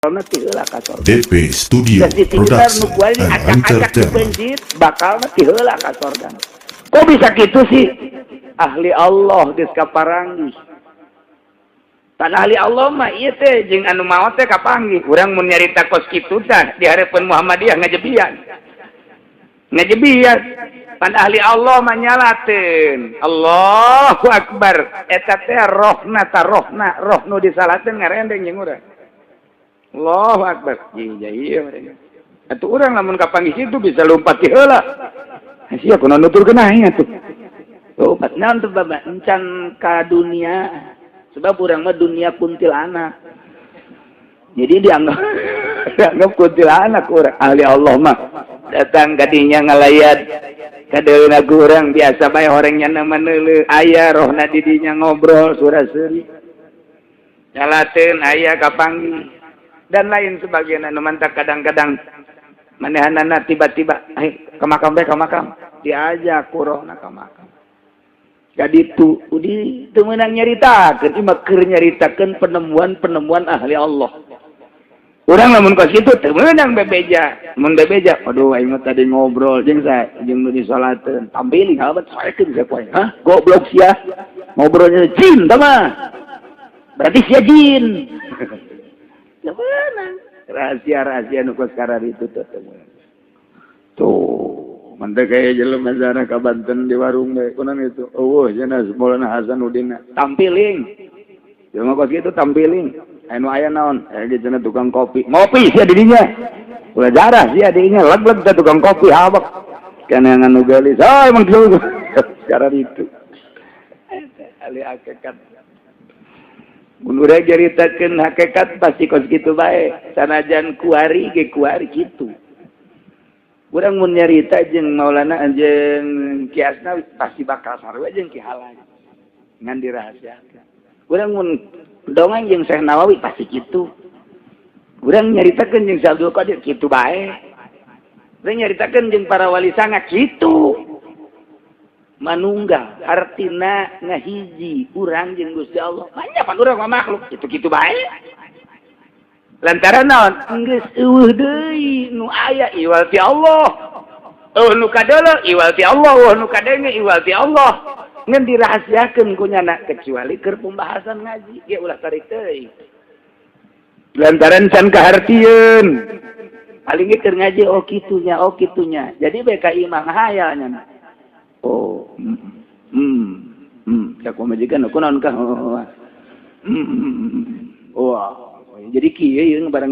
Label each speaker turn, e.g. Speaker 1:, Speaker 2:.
Speaker 1: Ti heula ka sorga.
Speaker 2: DP Studio
Speaker 1: Geus ditinggal nu
Speaker 2: Production
Speaker 1: kuari
Speaker 2: and
Speaker 1: acak-acak di
Speaker 2: Entertainment.
Speaker 1: Pencit bakal ti heula ka sorga. Kok bisa gitu sih? Ahli Allah geus kaparanggih. Tan ahli Allah mah ieu teh jeung anu maot teh kapanggih. Urang mun nyarita kos kitu tah di hareupeun Muhammadiyah ngajebian. Ngajebian. Pan ahli Allah mah nyalateun. Allahu akbar. Eta teh rohna ta rohna, roh nu disalateun ngarendeng jeung urang. Allahu akbar. Iya iya mereka. Atuh urang lamun kapanggih situ bisa lompat ti heula. Sia kunaon nuturkeun aing atuh. Lompat naon tuh, Bapak? Encan ka dunia. Sebab urang mah dunia kuntilanak. Jadi dianggap dianggap kuntilanak urang. Ahli Allah mah datang kadinya ngalayat kadeuna urang biasa bae, orangnya nama neuleuh aya rohna di dinya ngobrol sura seuri. Nyalateun aya kapanggih dan lain sebagainya. Nu mantak kadang-kadang manehanana tiba-tiba, "Eh, ke makam bae, ke makam," diajak ku rohna ke makam. Kaditu udi teu meunang nyaritakeun, ieu mah keur nyaritakeun penemuan-penemuan ahli Allah. Urang lamun kos kitu teu meunang bebeja. Mun bebeja, "Aduh, aing mah tadi ngobrol jeung saya, jeung nu disolateun, tampiling habat saekeun sia ku aing." "Hah, goblok sia, ngobrolnya jin tah mah, berarti sia jin." Teu meunang rahasia-rahasia nu kos itu tuh teu meunang. Tuh mantep kayak jelema sana ka Banten di warung bae kunaon itu, eueuh cenah Maulana Hasanuddin tampiling. Jelema kos kitu tampiling. Anu aya naon? Eh, gitu cenah tukang kopi. Ngopi sia di dinya. Ulah jarah sia di dinya, leg-leg teh tukang kopi habak. Kana anu geulis. Ah, emang gitu. Sekarang itu. Ahli hakikat. Mun urang nyaritakeun hakikat pasti kos kitu bae. Sanajan kuari ge kuari kitu. Urang mun nyarita jeung Maulana jeung Ki Asnawi pasti bakal sarua jeung Ki Halaj. Ngan dirahasiakeun. Urang mun dongeng jeung Syekh Nawawi pasti kitu. Urang nyaritakeun jeung Syekh Abdul Qadir kitu bae. Urang nyaritakeun jeung para wali sanga kitu. Manunggal artina ngahiji urang jeung Gusti Allah. Banyak pan urang mah makhluk kitu-kitu bae. Lantaran naon? Geus eueuh deui nu aya iwal ti Allah. Eueuh nu kadeuleu iwal ti Allah, eueuh nu kadenge iwal ti Allah. Ngan dirahasiakeun ku nyana kecuali keur pembahasan ngaji ge ulah tarik teuing. Lantaran can kahartieun. Paling ge keur ngaji, oh kitunya, oh kitunya. Jadi BKI mah ngahayal nya. Oh, cak pamajikan kunaon kah? Oh. Wah, jadi kieu ieu barang.